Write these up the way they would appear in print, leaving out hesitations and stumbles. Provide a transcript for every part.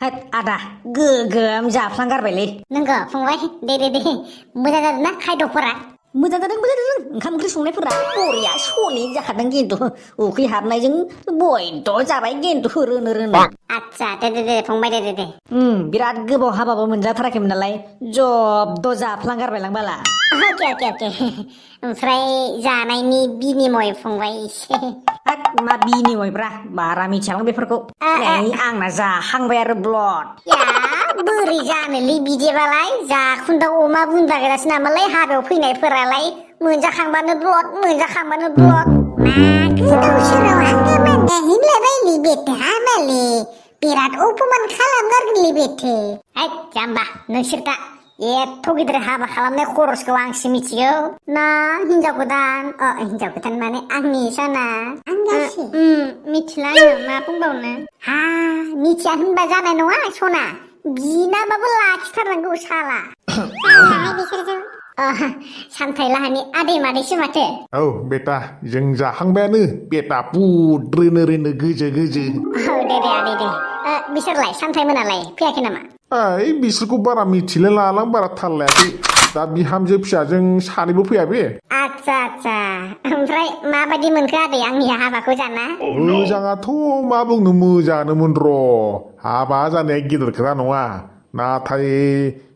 होद आदा गोगोम जाफ्लांगारबायलै। नंगौ फंबाय दे मोजां जादोंना खायद'फोरा? मोजां जादों ओंखाम ओंख्रि संनायफोरा बरिया सलिड जाखादों खिन्थु उखै हाबनायजों बयद' जाबाय खिन्थु रोनो। आदसा दे फंबाय दे। बिराद गोबाव हाबाबो मोनजाथाराखैमोन नालाय जब्द' जाफ्लांगारबायलां बाला। अके ओमफ्राय जानायनि बिनिमय फंबाय एसे होद मा बिनिमयब्रा बारा मिथियालां बेफोरखौ। नै आंना जाखांबाय आरो ब्लड। या बोरै जानोलै बिदिबालाय जाखुन्दा अमा बुन्दा गोजासो नामालाय हाबायाव फैनायफोरालाय मोनजाखांबानो ब्लड मा गोदाव सोराव आंनो हिनलाबायलि बेथो हामाले बिराद अपमान खालामगारगोनलै बेथो। हैद जाम्बा नोंसोर दा एथ' गिदिर हाबा खालामनाय खरसखौ आंसो मिथिगौ ना हिनजाव गोदान माने आंनि साना आंगासो मिथिला आङो मा बुंबावनो। हा मिथिया होनबा जानाय नङा सना बिनाबाबो लाखिथारनांगौ साला। बिसोरजों सामथाय लाहानि आदै मादैसो माथो। औ बेटा जों जाखांबायानो बेटा पुद्रोनो गोजो। औ दे आदै दे बिसोरलाय सामथाय मोनालाय फैयाखै नामा? बिसोरखौ बारा मिथिलाय लालां बारा थाल लायाखै दा बिहामजो फिसाजों सानैबो फैया बे। आदसा ओमफ्राय माबायदि मोनखो आदै आंनि हाबाखौ जाना? मोजाङाथ' मा बुंनो मोजाङानोमोन र'। हाबा जानाया गिदिर खोथा नङा नाथाय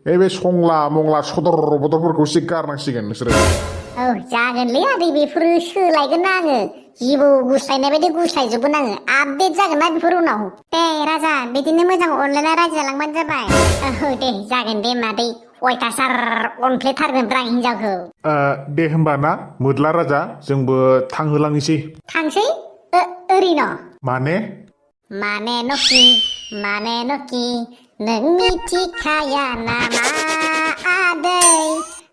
बे संला मंला सदर बदरफोरखौ एसे गारनांसिगोन नोंसोरो। औ जागोनलै आदै बेफोरो सोलायगोन ना आङो जिबौ गुस्लायनाय बायदि गुस्लायजोबगोन आङो आपडेट जागोन ना बेफोर उनाव। दे राजा बिदिनो मोजां अनलायना रायजो जालांबानो जाबाय। औ दे जागोन दे मादै अयथासार अनफ्लेथारगोन आं हिनजावखौ। दे होमबा ना मोद्ला राजा जोंबो थांहोलांनोसै। थांसै ओरैनो माने नखि नों मिथिखाया नामा आदै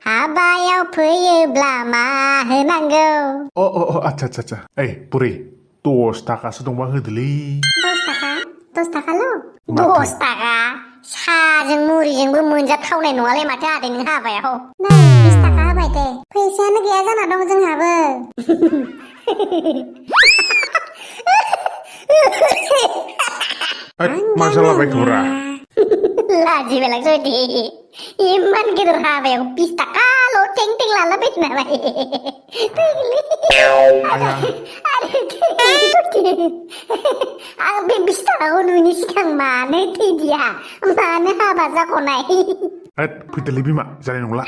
हाबायाव फैयोब्ला मा होनांगौ? आच्छा ओइ बुरै 10 थाखासो दंबा होदोलै। 10 थाखाल'? 10 थाखा साजों मुरिजोंबो मोनजाथावनाय नङालै माथो आदै नों हाबायाव। नै 20 थाखा होबाय दे फैसायानो गैया जाना दं जोंहाबो। मा जालाबायखोब्रा? लाजिबायलांसै दे इमान गिदिर हाबायाव 20 थाखाल' टें लालाबायदों नालाय। आं बे 20 थाखाखौ नुयिनि सिगां मानो थैदिया मानो हाबा जाख'नाय? फैदोलै बिमा जानाय नंला।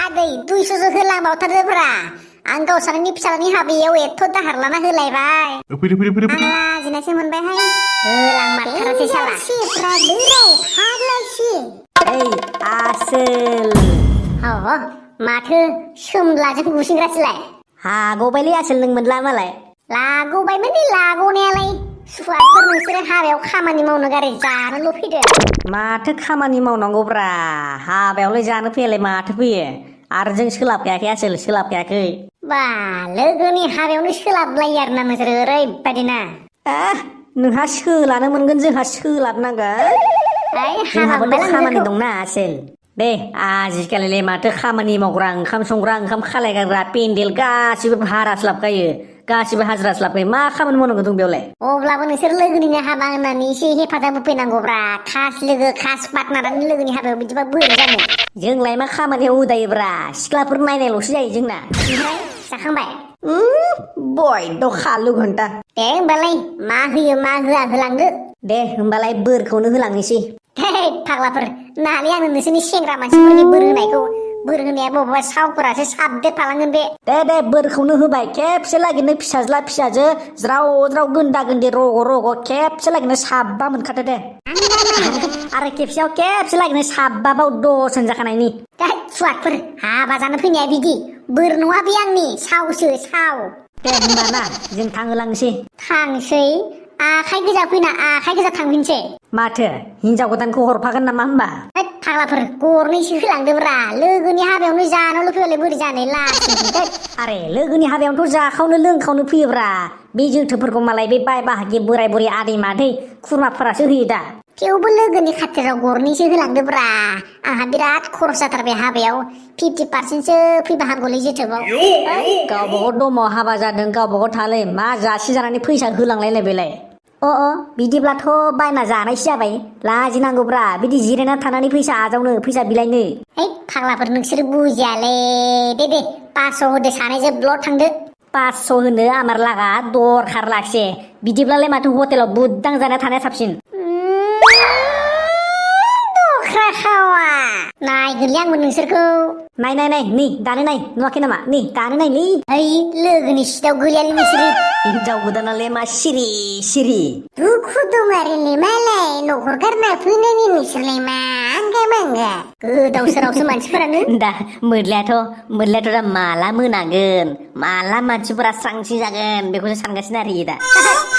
आदै 200सो होलांबावथारदोब्रा आं गावसारनि फिसालानि हाबायाव एथ' दाहार लाना होलायबाय। फैदो। आं लाजिनायसो मोनबायहाय होलांमारथारासै साला। ओइ आसोल माथो सोमब्लाजों गुसिंग्रासोलाय? हागौबायलै आसोल नों मोनला मालाय। लागौबायमोन लागौनायालाय सुवादफोर नोंसोरो हाबायाव खामानि मावनो गारै जानोल' फैदों। माथो खामानि मावनांगौब्रा हाबायावलाय जानो फैयालाय माथो फैयो आरो जों सोलाबखायाखै आसोल सोलाबखायाखै। बा लोगोनि हाबायावनो सोलाबलायो आरो ना नोंसोरो ओरैबायदि ना? नोंहा सोलानो मोनगोन जोंहा सोलाबनांगोन। जोंहाबोथ' खामानि दंना आसोल। दे आजिखालिलाय माथो खामानि मावग्रा ओंखाम संग्रा ओंखाम खालायगारग्रा पेन्देल गासिबो भारा स्लाबखायो गासिबो हाजिरा स्लाबखायो मा खामानि मावनांगौ दं बेयावलाय? अब्लाबो नोंसोर लोगोनिनो हाबा होननानै एसे हेफाजाब होफैनांगौब्रा खास लोगो खास पार्टनारानो लोगोनि हाबायाव बिदिबा बोरै जानो? जोंलाय मा खामानियाव उदायोब्रा सिख्लाफोर नायनायल'सो जायो जोंना। ओमफ्राय जाखांबाय? बयद' खालु घन्टा। दे होमबालाय मा होयो मा होआ होलांदो। दे होमबालाय बोरखौनो होलांनोसै। फाग्लाफोर नानै आङो नोंसोरनि सेंग्रा मानसिफोरनि बोर होनायखौ बोर होनाया बबेबा सावफोरासो साबदेट थालांगोन बे। दे बोरखौनो होबाय खेबसे लागैनो फिसाज्ला फिसाजो ज्राव गोन्दा गोन्दि रग' खेबसे लागैनो साबा मोनखादो दे। आरो खेबसे लागैनो साबाबाव दसन जाखानायनि। सुवादफोर हाबा जानो फैनाया बिदि बोर नङा बे आंनि सावसो साव। दे होमबा ना जों थांहोलांसै। थांसै आखाइ गोजा फैना आखाइ गोजा थांफिनसै। माथो हिनजाव गोदानखौ हरफागोन नामा होमबा? फाग्लाफोर गरनैसो होलांदोब्रा लोगोनि हाबायावनो जानोल' फैयालाय बोरै जानो लासिंसिं। आरे लोगोनि हाबायावनोथ' जाखावनो लोंखावनो फैयोब्रा बे जोथोबफोरखौ मालाय बे बाय बाहागि बोराय बुरै आदै मादै खुरमाफोरासो होयो दा। थेवबो लोगोनि खाथिराव गरनैसो होलांदोब्रा आंहा बिराद खरस जाथारबाय हाबायाव 50%सो फैबा हामगौलै जोथोबाव। गावबागाव दमाव हाबा जादों गावबागाव थालै मा जासि जानानै फैसा होलांलायनाय बेलाय। अ बिदिब्लाथ' बायना जानायसो जाबाय लाजिनांगौब्रा बिदि जिरायना थानानै फैसा आजावनो फैसा बिलाइनो है फाग्लाफोर नोंसोर बुजियालै दे 500 होदो सानैजों ब्लड थांदो 500 होनो आमार लागा दरखार लागसे बिदिब्लालाय माथो हटेलाव बुद्दां जाना थानाया साबसिन दख्रा खावा नायगोनलै आंबो नोंसोरखौ नाय नै दानो नाय नुवाखै नामा नै दानो नायलै है लोगोनि सिटाव गोलैयालै नोंसोरो हिनजाव गोदानालाय मा सिरि दुखु दमारिलै मालाय न'खर गारना फैनायनि नोंसोरलाय मा आंगा मांगा गोदाव सोरावसो मानसिफोरानो दा मोदलायाथ' दा माला मोनागोन माला मानसिफोरा स्रांसि जागोन बेखौसो सानगासिनो आरो दा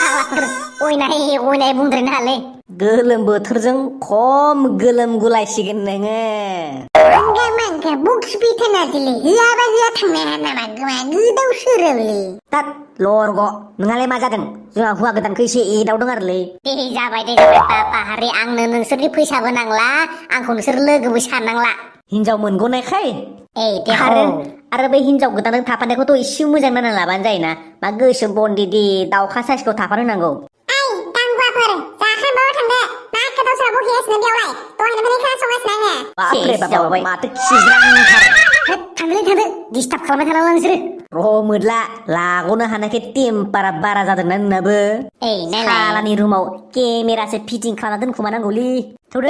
फाग्लाफोर अयनाय बुंद्रायनो हालै गोलोम बोथोरजों खम गोलोम गुलायसिगोन नोङो आंगा मांगा बुक्स बिथाना दिलै होआबा होआ थांनो हाया नामा गोदाव सोरावलै तात लरग' नोंहालाय मा जादों जोंहा हौवा गोदानखौ एसे एदावदों आरोलै दे जाबाय पाहारि आंनो नोंसोरनि फैसाबो नांला आंखौ नोंसोर लोगोबो साननांला हिनजाव मोनग'नायखाय दे आरो बै हिनजाव गोदानजों थाफानायखौथ' एसे मोजां नायना लाबानो जायोना मा गोसो बन्दिदि दाउखा साइसखौ थाफानो नांगौ दांगुवाफोर जाखांबाबो थांदो मा गोदाव सोराव बखिगासिनो बेयावलाय दहायनिफ्रायनो खोनासंगासिनो आङो बापरे बाबा माथो खिज्रांथार थांदो डिस्टार्ब खालामबाय थानांला नोंसोरो र' मोदला लाग'नो हानायखाय टेम्पारा बारा जादोंना नोंनाबो सालानि रुमाव केमेरासो फिटिं खालामना दोनखुमानांगौलै थौदो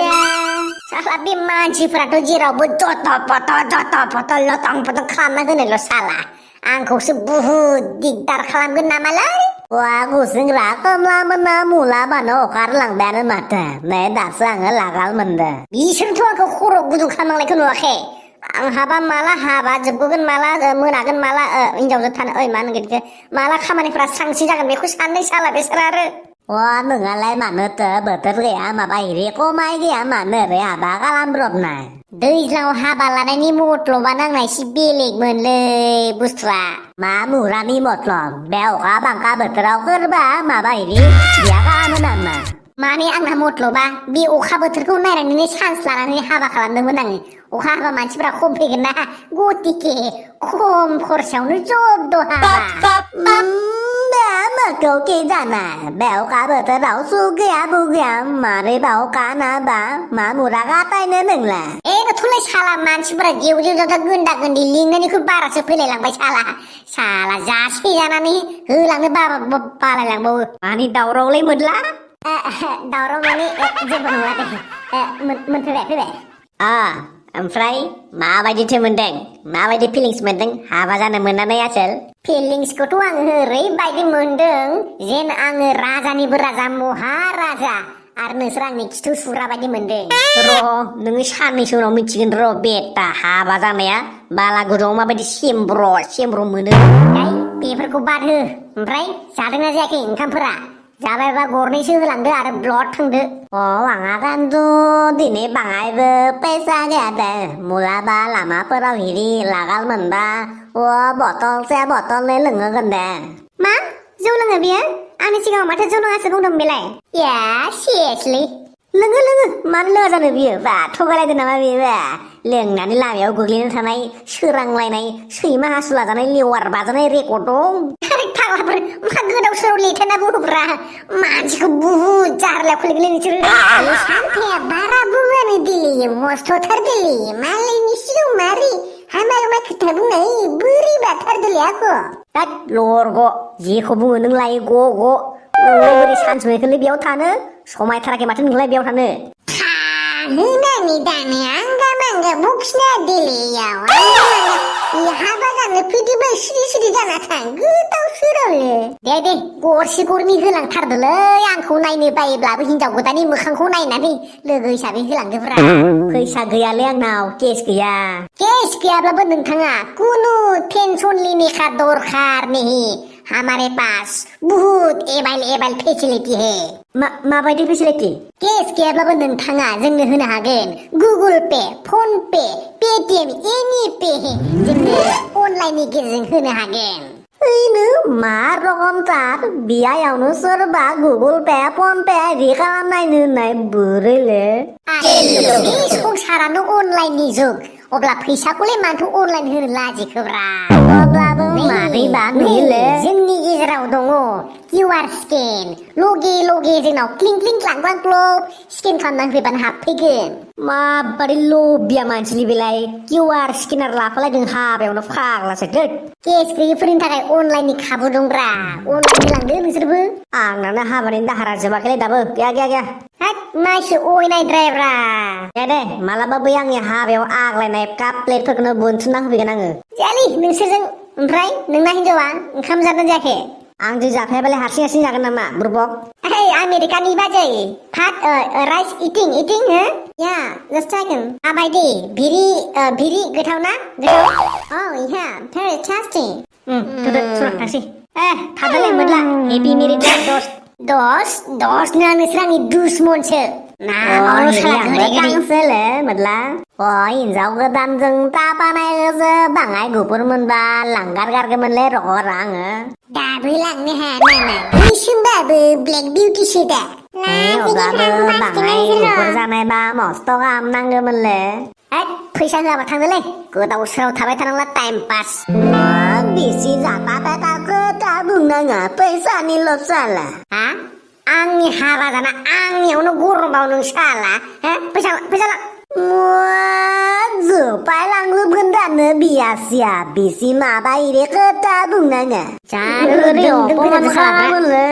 साला बे मानसिफोराथ' जेरावबो जथ' फथ' लथं फथं खालामना दोनोल' साला आंखौसो बुहुद दिगदार खालामगोन नामालै वा गुसेंग्रा कमला मोना मुला बानो अखारलांबायानो माथो नै दासो आङो लागाल मोनदों बिसोरथ' आंखौ खर' गुदुं खालामनांनायखौ नुवाखै आं हाबा माला हाबा जोबगोन माला मोनागोन माला हिनजावजों थानो मा होनगोन माला खामानिफोरा स्रांसि जागोन बेखौ साननाय साला बेसोर आरो नोंहालाय मानोथो बोथोर गैया माबा एरि कमाय गैया मानो ओरै हाबा खालामब्रबनाय दैज्लाङाव हाबा लानायनि मत्लबा नांनाय एसे बेलेगमोनलै बुस्थुआ मा मुरानि मतलब बे अखा बांखा बोथोराव सोरबा माबा एरि बिया खालामो नामा माने आंना मत्लबा बे अखा बोथोरखौ नायनानैनो चान्स लानानै हाबा खालामदोंमोन आङो अखा हाबा मानसिफोरा खम फैगोन ना गतिके खम खरसायावनो जब्द हाबा मखौ के जाना बे अखा बोथोराव सु गैया बु गैया मारै बा अखा ना बा मा मुरा गातायनो नोंला थुलाय साला मानसिफोरा जेव जाथा गोन्दा गोन्दी लिंनायनिख्रुइ बारासो फैलायलांबाय साला जासे जानानै होलांनो बालायलांबावो मानि दावरावलाय मोदला दावराव माने जेबो नङा दे मोनफैबाय ओमफ्राय माबायदिथो मोनदों माबायदि फिलिंस मोनदों हाबा जानो मोननानै आसोल फिलिंसखौथ' आङो ओरैबायदि मोनदों जेन आङो राजानिबो राजा महाराजा आरो नोंसोर आंनि खिथु सुग्रा बायदि मोनदों नोङो साननैसो उनाव मिथिगोन र' बेटा हाबा जानाया बालागुरुआव माबायदि सेमब्र मोनो बेफोरखौ बाद हो ओमफ्राय जादोंना जायाखै ओंखामफोरा जाबायबा गरनैसो होलांदो आरो ब्लड थांदो आंहा गान्दु दिनै बाङायबो फैसा गैया दे मुलाबा लामाफोराव हिरि लागाल मोनबा बथलनै लोङोगोन दे मा जौ लोङो बियो आंनि सिगाङाव माथो जौ लोङासो बुंदों बेलाय सिरियासलि लोङो मानो लोङा जानो बियो बा थगायलायदो नामा बियो बा लोंनानै लामायाव गोग्लैना थानाय सोरांलायनाय सैमा हासुला जानाय लेवार बाजानाय रेकर्ड दं फाग्लाफोर मा गोदाव सोराव लेथायना बुङोब्रा मानसिखौ बुहुद जारलायाव खोलैगोन नोंसोरो सानथाया बारा बुङानो दिलै मस्थ'थार दिलै मालायनि सिगाङाव मारै हामा खोथा बुंनाय बोरै बाथार दिलै आखौ लरग' जेखौ बुङो नों लायो ग' नोंलाय बोरै सानसुमैखौनो बेयाव थानो समायथाराखै माथो नोंलाय बेयाव थानो होनानै दानो आंगा मांगा बक्सना दिलैयाव हाबा जानो फैदोबा सिरि जाना थां गोदाव सोरावनो दे गरसे गरनै होलांथारदोलै आंखौ नायनो बायोब्लाबो हिनजाव गोदाननि मोखांखौ नायनानै लोगो हिसाबै होलांदोब्रा फैसा गैयालै आंनाव केस गैयाब्लाबो नोंथाङा कुनु टेनसन लेने का दरखार नहीं हमारे पास बहुत एबाइल फेसिलिटी है माबायदि फेसिलिटी केस गैयाब्लाबो नोंथाङा जोंनो होनो हागोन Google pay PhonePe Paytm any pay जोंनो अनलाइननि गेजेरजों होनो हागोन मा रखमथार बियायावनो सोरबा गुगोल पे फन पे आदि खालामनायनो होननाय बोरैले संसारानो अनलाइननि जुग अब्ला फैसाखौलाय मानोथो अनलाइन होनो लाजिखोब्रा अब्लाबो मादैबा नुयोलै जोंनि गेजेराव दङ QR स्केन लगे लगे जोंनाव क्लिं क्लिं क्लां क्लां क्लब स्केन खालामनानै फैबानो हाबफैगोन माबादि लबिया मानसिनि बेलाय QR स्केनार लाफालायदों हाबायावनो फाग्लासो दोद केस गैयिफोरनि थाखाय अनलाइननि खाबु दंब्रा अनलाइन होलांदो नोंसोरबो आंनानो हाबानि दाहारा जोबाखैलै दाबो गैया हाट मासो अयनाय द्रायब्रा दे मालाबा बै आंनि हाबायाव आग्लायनाय काप प्लेटफोरखौनो बोनथुमना होफैगोन आङो जालि नोंसोरजों ओमफ्राय नोंना हिनजावा ओंखाम जादों जायाखै आंजों जाफायाबालाय हारसिं जागोन नामा बुरबक Hey, Amerikani बाजै फाट राइस इटिं हो या जस्ट सेकन्ड माबायदि भिरि गोथाव ना गोथाव अ या भेरि टेस्टी थुदो सुरक थांसै थादोलै मोदला हेपि मेरिड दसनो नोंसोर आंनि दुसमनसो ना गांसोलै मोदला हिनजाव गोदानजों तापानायखौसो बाङाय गुफुर मोनबा लांगार गारगोमोनलै रग'रा आङो दाबो लांनो हाया नामा बिसोमबाबो ब्लेक बिउटिसो दा अब्लाबो बाङाय गुफुर जानायबा मस्थ' गाहाम नांगौमोनलै फैसा होआबा थांदोलै गोदाव सोराव थाबाय थानांला टाइम पास बिसि जाता खोथा बुंनाङा फैसानि ल'साला हा आंनि हाबा जाना आंनियावनो गरमाव नों साला फैसा ला जोपाय लांजोबगोन दानो बियासिया बिसि माबा इरि खोथा बुंनाङा जानो अपमान खालामोनलै